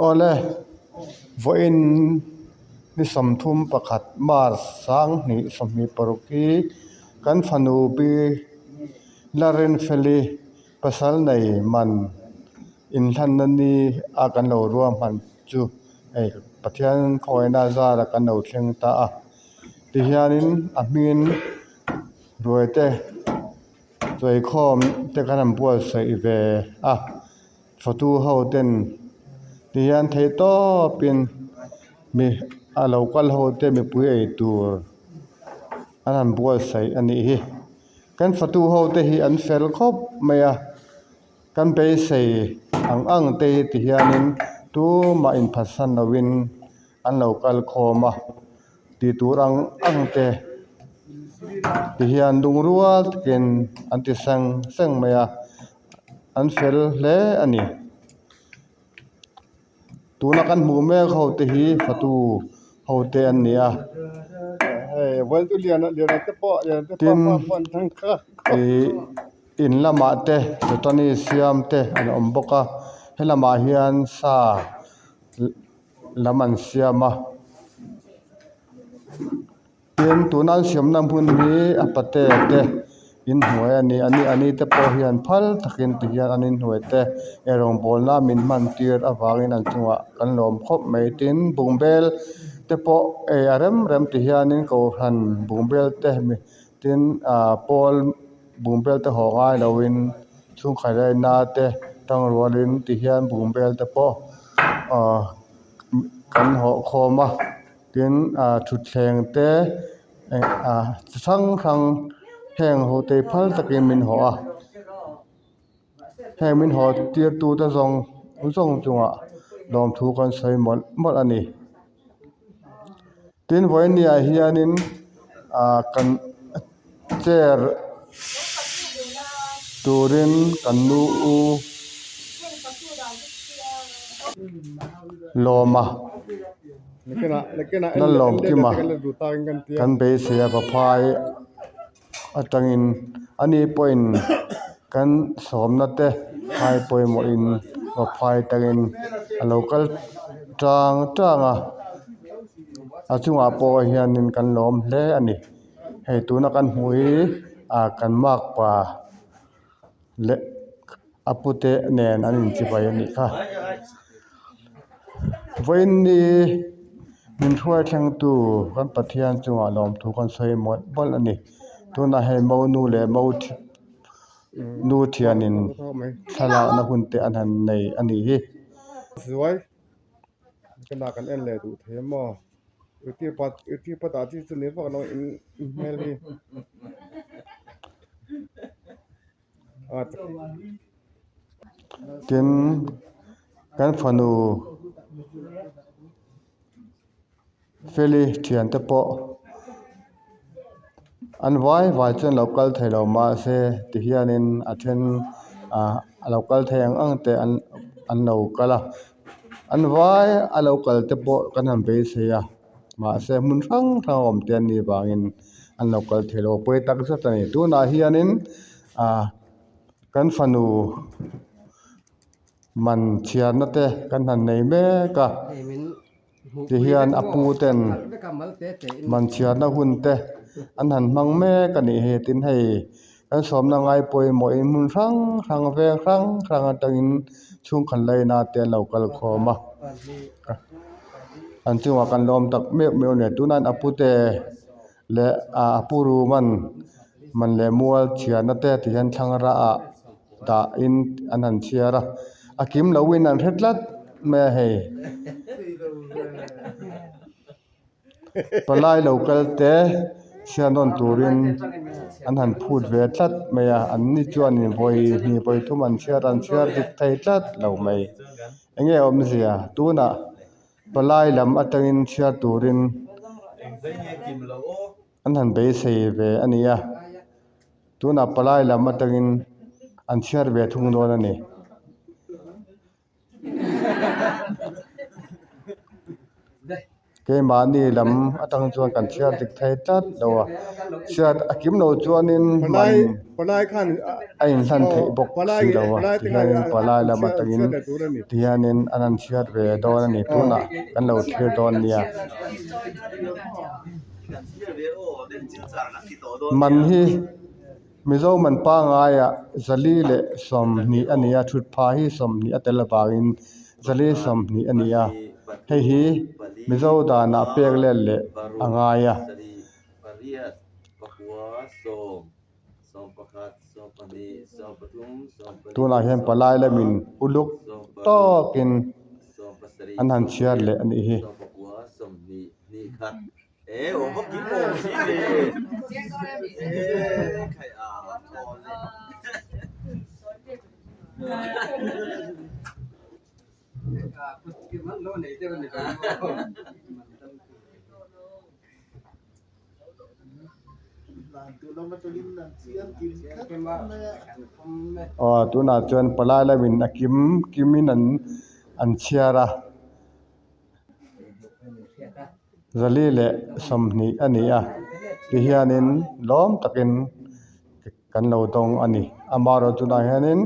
Awle, vawiin ni 31 March 2026 hi kan fanu Pi Larinfeli pasal nei man inhlanna ni a kan lo ruahman chu hei Pathian khawngaihnaa zara kan lo thleng ta a. Tihianin a hmingin ruaite chawikhawm te kan han buatsaih ve a. Fatu ho ten tihian theih tawpin mi a lo kal ho te mipui ei tur an han buatsaih a nih hi. Kan fatu ho te hi an fel khawp mai a, kan beisei ang ang te hi tihianin tumah inphatsan lovin an lo kal khawm a, tih tur ang ang te tihian lungrual takin an ti seng seng mai a. An fel hle a ni. Tuna kan hmuh mek ho te hi fatu ho te an ni a. Tin ih in lamah te chutani siam te an awm bawk a he lamah hian sa lam an siam a. Tin tuna an siamna hmun hi a pate te inhnuai a ni a ni ani te pawh hian phal takin ti hian an inhnuai te eirawngbawlna min hman tir avangin an chungah kan lawm khawp mai tin bungbel te pawh ei a rem rem ti hianin kohhran bungbel te tin ah pawl bungbel te haw ngai loin chhungkhat laina te tangrualin ti hian bungbel te pawh ah kan hawh khawm a. Tin ah thutthleng te eh ah chi hrang hrang heng ho te phal takin min hawh a heng min hawh tir tu te zawng zawng chungah lawmthu kan sawi mawlh mawlh a ni. Tin vawinia hianin ah kan chair turin kan nu u lawm a Lallawmkima kan beisei a vaphai atangin ani pawhin kan sawmna te ngai pawimawhin vaphai atangin a lo kal tang tang a a chungah pawh hianin kan lawm hle a ni hei tuna kan hmuh hi ah kan makpa leh a pute nen an inchibai a nih kha vawiin ni min hruai thlengtu kan Pathian chungah lawmthu kan sawi mawlh mawlh a ni tunah hei monu leh mo nu thianin thlalakna hun te an han nei a nih hi. Tin, kan fanu Feli thiante pawh an vai vai chuan lo kal thei lo mahse tihianin a then ah a lo kal thei ang ang te an an lo kal a an vai a lo kal te pawh kan han beisei a mahse hmun hrang hrang a awm te an nih vangin an lo kal thei lo a pawi tak zet a ni tunah hianin ah kan fanu man chhiarna te kan han nei mek a tihian a pu ten man chhiarna hun te an han hmang mek a nih hi tin hei kan sawmna ngai pawimawhin hmun hrang hrang veng hrang hrang atangin chhungkhat laina te an lo kal khawm a an chungah kan lawm tak meuh meuh a ni tunah hian a pute leh ah a pu ruman man leh mual chhiarna te ti hian thlang rah ah dahin an han chhiar a a kim loin an hre tlat mai a hei palai lo kal te chhiar nawn turin an han phut ve tlat mai a an ni chuanin vawi hnih vawi thum an chhiar an chhiar dik thei tlat lo mai eng nge awmzia tunah palai lam atangin chhiar turin an han beisei ve a ni a tunah palai lam atangin an chhiar ve thung dawn a ni. Keimahni lam atang chuan kan chhiar dik thei tlat lo a, chhiat a kim lo chuanin man. A inhlan theih bawk si lo a tihianin palai lam atangin tihianin an han chhiar ve dawn a ni tunah kan lo thlir dawn nia. Man hi Mizo man pangaiah 420 a ni a thutphah hi 20 a tel avangin 420 a ni a hei hi Mizo danah pek let leh a ngai a. Tunah hian palai lamin uluk tawkin an han chhiar leh a nih hi. Aw tunah chuan palai lamin a kim kimin an an chhiar a 420 a ni a tihianin lawm takin kan lo dawng a ni amaherawhchu tunah hianin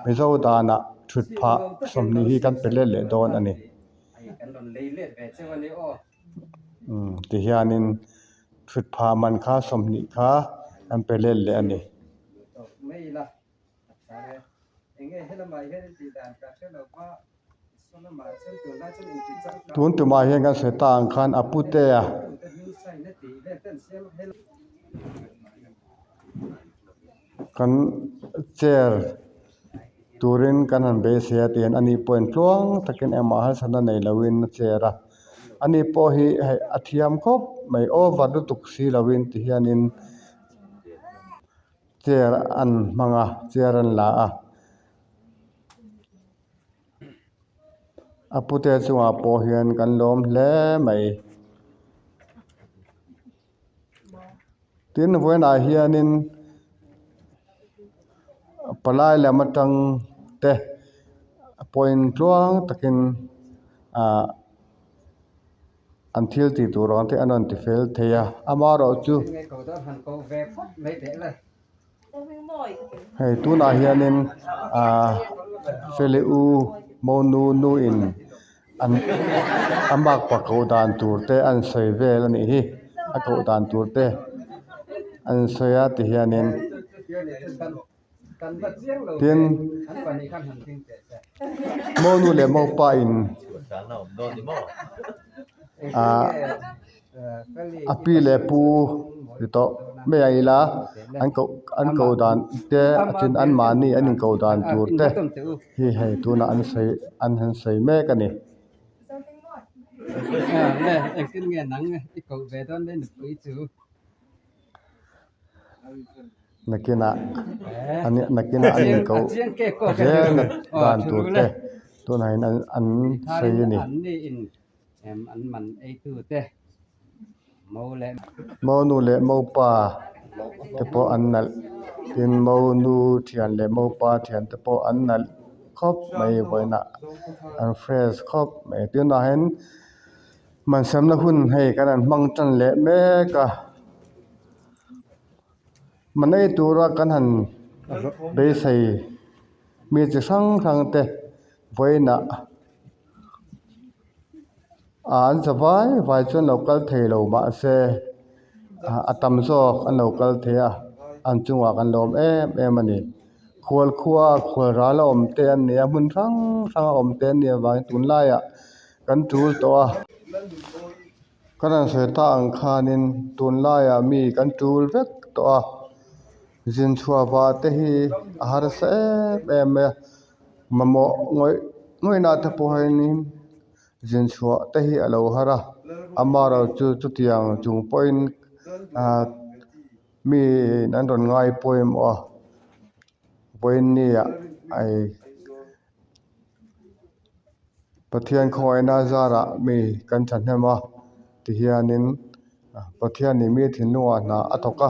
Mizo danah thut phah 20 hi kan pe let leh dawn a ni. Umm tihianin thut phah man kha 20 kha an pe let leh a ni. Tun tumah hian kan sawi ta ang khan a putea kan chair turin kan han beisei a tihian ani pawhin tluang takin engmah harsatna nei loin a chair a ani pawh hi hei a thiam khawp mai over lutuk si loin tihianin. Chair an hmang a chair an la a a pute chungah pawh hian kan lawm hle mai tin vawiinah hianin palai lam atang te pawhin tluang takin ahh. An thil tih tur ang te an rawn ti fel thei a, amaherawhchu hei tunah hianin ahh feli u monu nu in an a makpa koh dan tur te an sawi vel a nih hi a koh dan tur te an sawi a tihianin. Tin, monu leh mopa in ah a pi leh pu ti tawh mai ang ila an koh an koh dan te a then an mahni an inkoh dan tur te hi hei tunah an sawi an han sawi mek a ni. Nakinah nakinah an inkoh zel dan tur te tunah hian an sawi a ni. Monu leh mopa te pawh an nalh tin monu thian leh mopa thian te pawh an nalh khawp mai vawiinah an fresh khawp mai tunah hian. Hmansamna hun hei kan han hmang tan leh mek a, manei tura kan han beisei mi chi hrang hrang te vawiinah ah an za vai vai chuan lo kal thei lo mahse a tam zawk an lo kal thei a an chungah kan lawm em em a ni. Khual khua khual ral a awm te an ni a hmun hrang hrang a awm te an nih avangin tunlaiah. Kan tul tawh a, ka rawn sawi ta ang khanin tunlaiah mi kan tul vek tawh a, zin chhuah vah te hi a harsa em em mai a, mamawh ngawih ngawihna te pawh hianin zin chhuah te hi a lo har a, amaherawhchu chutiang chung pawhin ah mi an rawn ngai pawimawh a, vawiinniah ei. Pathian khawngaihna zarah mi kan thahnem a tihianin Pathianin mi thinlungah hna a thawk a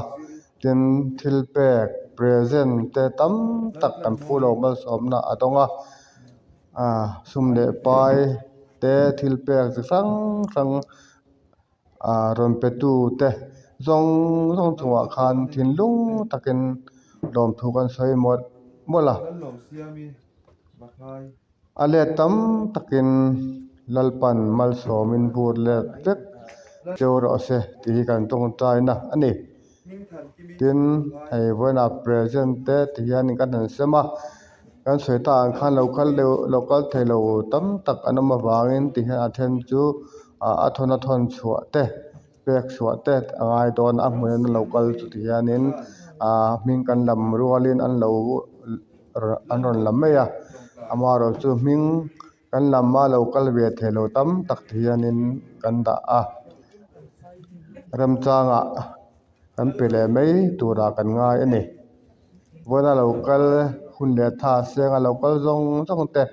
tin thil pek present te tam tak kan phu lo malsawmna a dawng a ah sum leh pai te thil pek chi hrang hrang ah rawn pe tu te zawng zawng chungah khan thinlung takin. Lawmthu kan sawi mawlh mawlh a. A let tam takin Lalpan malsawmin bur let vek cheu rawh se tih hi kan tawngtaina a ni. Tin, hei vawiinah present te ti hian kan han sem a, kan sawi ta ang khan lo kal deuh lo kal thei lo tam tak an awm avangin ti hian a then chu a thawn a thawn chhuah te pek chhuah te a ngai dawn a hmun an lo kal chu ti hianin ah hming kan lam rualin an lo an rawn la mai a amaherawhchu hming kan lam a lo kal ve thei lo tam tak te hianin kan dah a remchangah kan pe leh mai turah kan ngai a ni vawiina lo kal hun leh tha senga lo kal zawng zawng te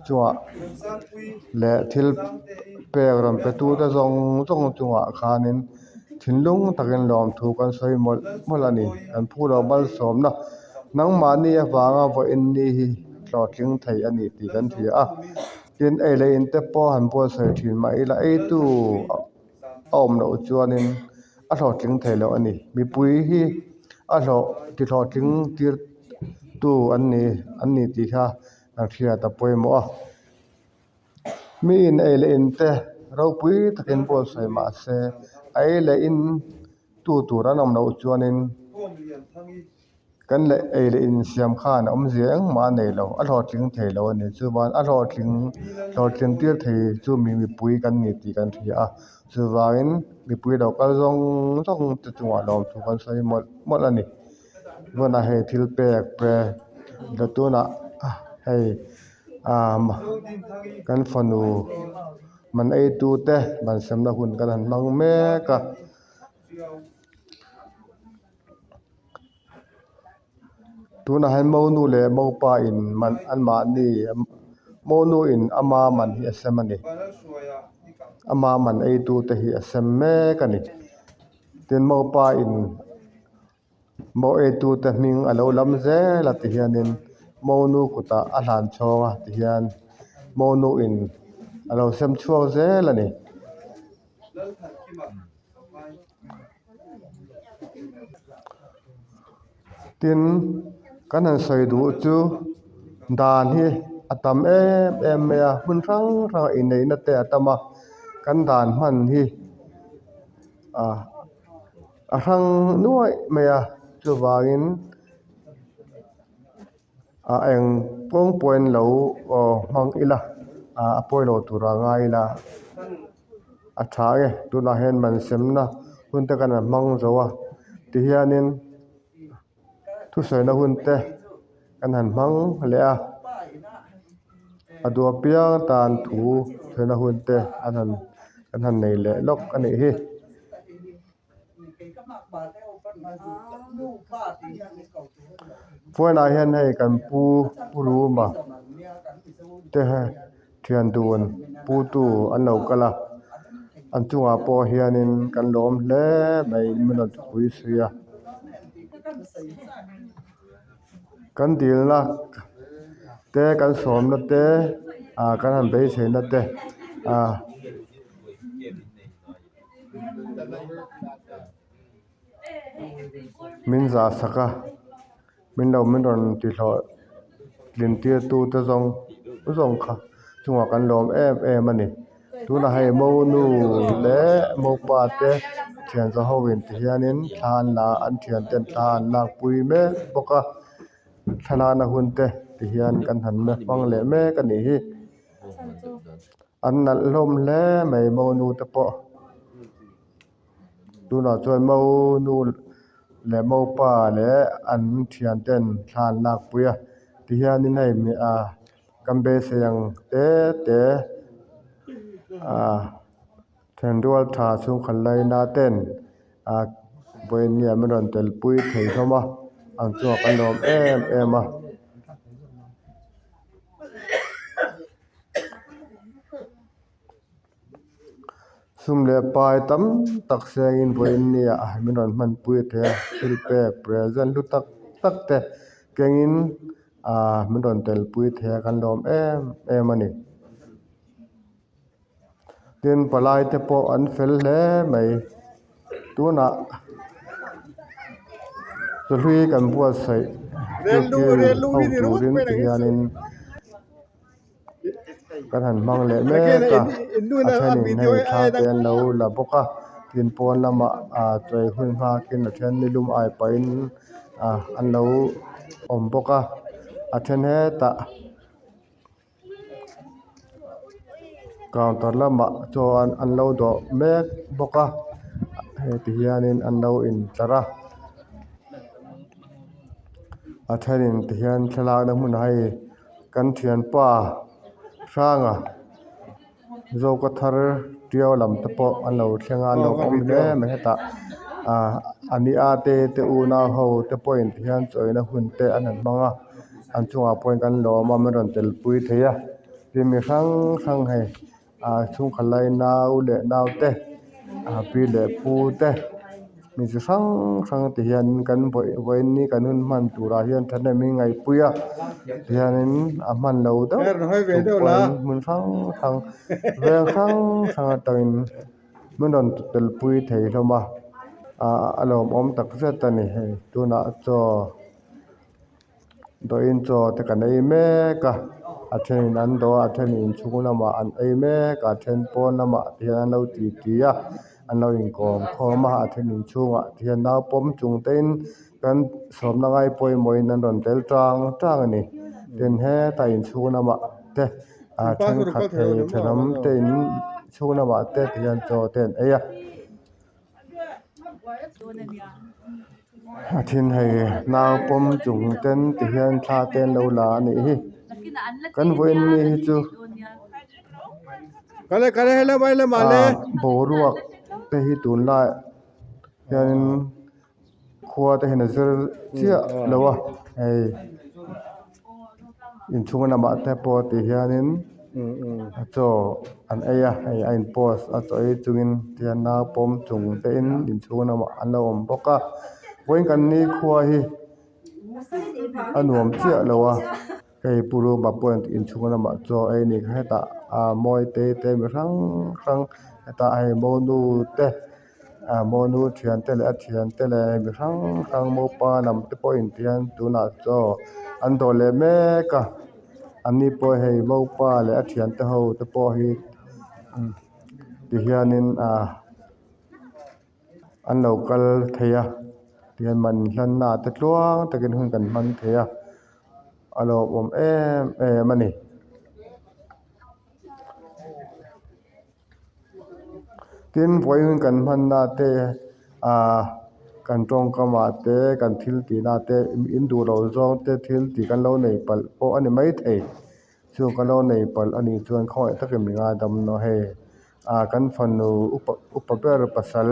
chungah leh thil pek rawn pe tu te zawng zawng chungah khanin thinlung takin lawmthu kan sawi mawlh mawlh a ni kan phu lo malsawmna nangmahni avanga vawiin ni hi hlawhtling thei a ni tih kan hria a tin ei leh in te pawh han buatsaih thin mah ila eitu a awm loh chuanin a hlawhtling thei loh a ni mipui hi a hlawh ti hlawhtling tir tu an ni an ni tih kha kan hriat a pawimawh a mi in ei leh in te ropui takin buatsaih mah se a ei leh in tu tur an awm loh chuanin. Kan leh ei leh insiam khan a awmzia engmah a nei lo, a hlawhtling thei lo a ni. Chuvan a hlawhtling hlawhtlin tir thei chu mi mipui kan ni tih kan hria a, chuvangin mipui lo kal zawng zawng te chungah lawmthu kan sawi mawlh mawlh a ni. Tunah hei thil pek pe tunah hei ah kan fanu man eitu te ban semna hun kan han hmang mek a. Tunah hian monu leh mopa in man anmahni monu in ama man hi a sem a ni ama man ei tu te hi a sem mek a ni tin mopa in mo ei tu te hming a lo lam zel a ti hianin monu kutah a hlan chhawng a ti hian monu in a lo sem chhuak zel a ni. Tin, kan han sawi duh chu dan hi a tam em em mai a, hmun hrang hrangah inneihna te a tam a, kan dan hman hi ah a hrang nuaih mai a, chuvangin a eng kawng pawhin lo aw hmang ila ah a pawilo turah ngai ila. A tha e tunah hian man semna hun te kan han hmang zo a tihianin thusawina hun te kan han hmang leh a a duh apiang tan thu sawina hun te an han kan han nei leh lawk a nih hi. Vawiinah hian hei kan pu pu Ruma te thian dun pu tu an lo kal a an chungah pawh hianin kan lawm hle mai min rawn pui si a kan dilna te kan sawmna te ah kan han beiseina te ah. Min zah sak a min lo min rawn ti hlawh tlin tir tu te zawng zawng kha chungah kan lawm em em a ni tunah hei monu leh mopa te thian za ho in ti hianin thla an la a an thian ten thla an lak pui mek bawk a thlalakna hun te ti hian kan han hmang leh mek a nih hi. An nalh hlawm hle mai monu te pawh tunah chuan monu leh mopa leh an thian ten thla an lakpui a tihianin hei ah kan beisei ang te te ah thenrual tha chhungkhat laina ten ah vawiin min rawn telpui thei hlawm a an chungah kan lawm em em a. Sum leh pai tam tak sengin vawiin nia min rawn hmanpui thei a thil pek present hlu tak tak te kengin ah min rawn telpui thei a kan lawm em em a ni. Tin palai te pawh an fel hle mai tunah Chawhlui kan buatsaih chu kil ho turin ti hianin kan han hmang leh mek a a thenin hei thla te an lo la bawk a tin pawn lamah ah chawi hun nghakin a then nilum ai pahin ah an lo awm bawk a a then hetah. Counter lamah chuan an lo dawh mek bawk a heti hianin an lo intlar a a thenin ti hian thlalakna hmunah hei kan thianpa hranga Zoka thar tiau lam te pawh an lo thleng a an lo awm hle mai hetah ah a ni a te te unau ho te pawhin ti hian chawina hun te an han hmang a an chungah pawhin kan lawm a min rawn tel pui thei a tin mi hrang hrang hei ah chhungkhat lai nau leh nau te ah pi leh pu te. Mi chi hrang hrang te hian kan vawiin ni kan hun hman turah hian thahnem hi ngaihpui a tihianin a hman lo deuh chung pawhin hmun hrang hrang veng hrang hrang atangin min rawn tel pui thei hlawm a ah a lawmawm tak zet a ni hei tunah chaw. Dawhin chaw te kan ei mek a a thenin an dawh a a thenin inchhung lamah an ei mek a a then pawn lamah te hian an lo ti ti a an lo inkawm khawm a a then inchhungah te hian nau pawm chung te in kan sawmna ngai pawimawhin an rawn tel tang tang a ni tin hetah inchhung lamah te a thenkhat thei thenawm te in chhung lamah te ti hian chaw te an ei a. A then hei nau pawm chung ten ti hian thla te an lo la a nih hi kan vawiin mi hi chu ah boruak te hi tunlai hianin khua te hian a zir chiah lo a hei inchhung lamah te pawh ti hianin chaw an ei a hei a in post a chaw ei chungin tihian nau pawm chung te in inchhung lamah an lo awm bawk a vawiin kan ni khua hi a nuam chiah lo a hei pu ruma pawhin inchhung lamah chaw a ei a ni hetah ah mawi te te mi hrang hrang hetah hei monu te. ah monu thiante leh a thiante leh mi hrang hrang mopa lam te pawhin tihian tunah chaw an dawh leh mek a an ni pawh hei mopa leh a thiante ho te pawh hi tihianin ah an lo kal thei a tihian man hlanna te tluang takin hun kan hmang thei a a lawmawm em em a ni. Tin vawiin kan hmanna te ah kan tawngkamah te kan thil tihna te in duh loh zawng te thil tih kan lo nei palh pawh a ni maithei chu kan lo nei palh a nih chuan khawngaih takin mi ngaidam nawh hei ah kan fanu upa upa ber pasal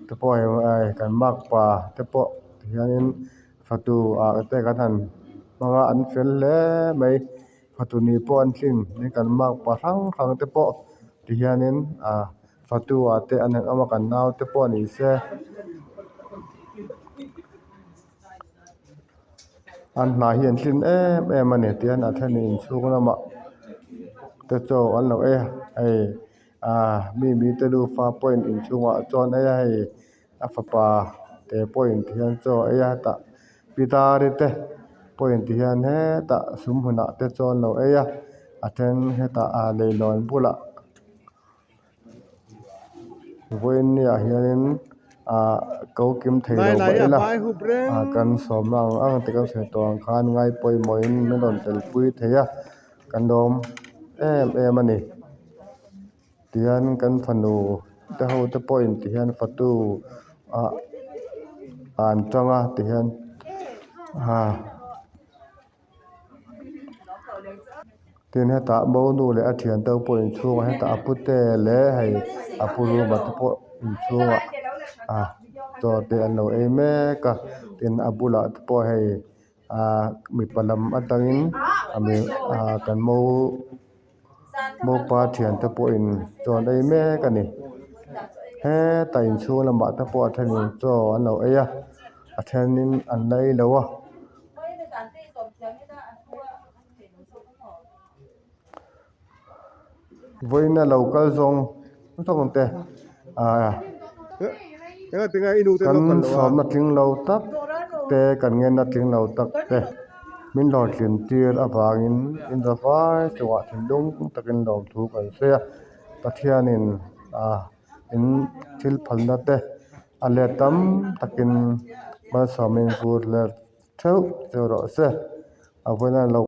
te pawh hei kan makpa te pawh tihianin fatu ah te kan han hmang a an fel hle mai. Fatu ni pawh an tlin ni kan makpa hrang hrang te pawh ti hianin ah fatu ah te an han awm a kan nau te pawh ni se an hna hi an tlin em em a ni tihian a thenin inchhung lamah te chaw an lo ei a hei ah mi mi te nufa pawhin inchhungah chaw an ei a hei. A fapa te pawhin ti hian chaw a ei a hetah pitari te pawhin ti hian hetah sum hunah te chaw an lo ei a a then hetah ah leihlawn bulah vawiin niah hianin ah ko kim thei lo mah ila ah kan sawmna ang ang te kan sawi tawh ang khan ngai pawimawhin min rawn telpui thei a kan lawm em em a ni. Tihian kan fanu te ho te pawhin tihian fatu ah an tang a tihian ah tin hetah monu leh a thiante ho pawh inchhungah hetah a pute leh hei a pu ruma te pawh inchhungah ah chaw te an lo ei mek a tin a bulah te pawh hei ah mipa lam atangin ah kan mo. Mopa thiante pawhin chaw an ei mek a ni hetah inchhung lamah te pawh a thenin chaw an lo ei a a thenin an la ei lo a. Vawiina lo kal zawng zawng te ah kan sawmna tling lo tak. te kan ngenna tling lo tak te min hlawhtlin tir avangin in zavai chungah thinlung takin lawmthu kan sawi a Pathianin ah in thil phalna te a let tam takin malsawmin vur let theuh che rawh se a vawiin a lo.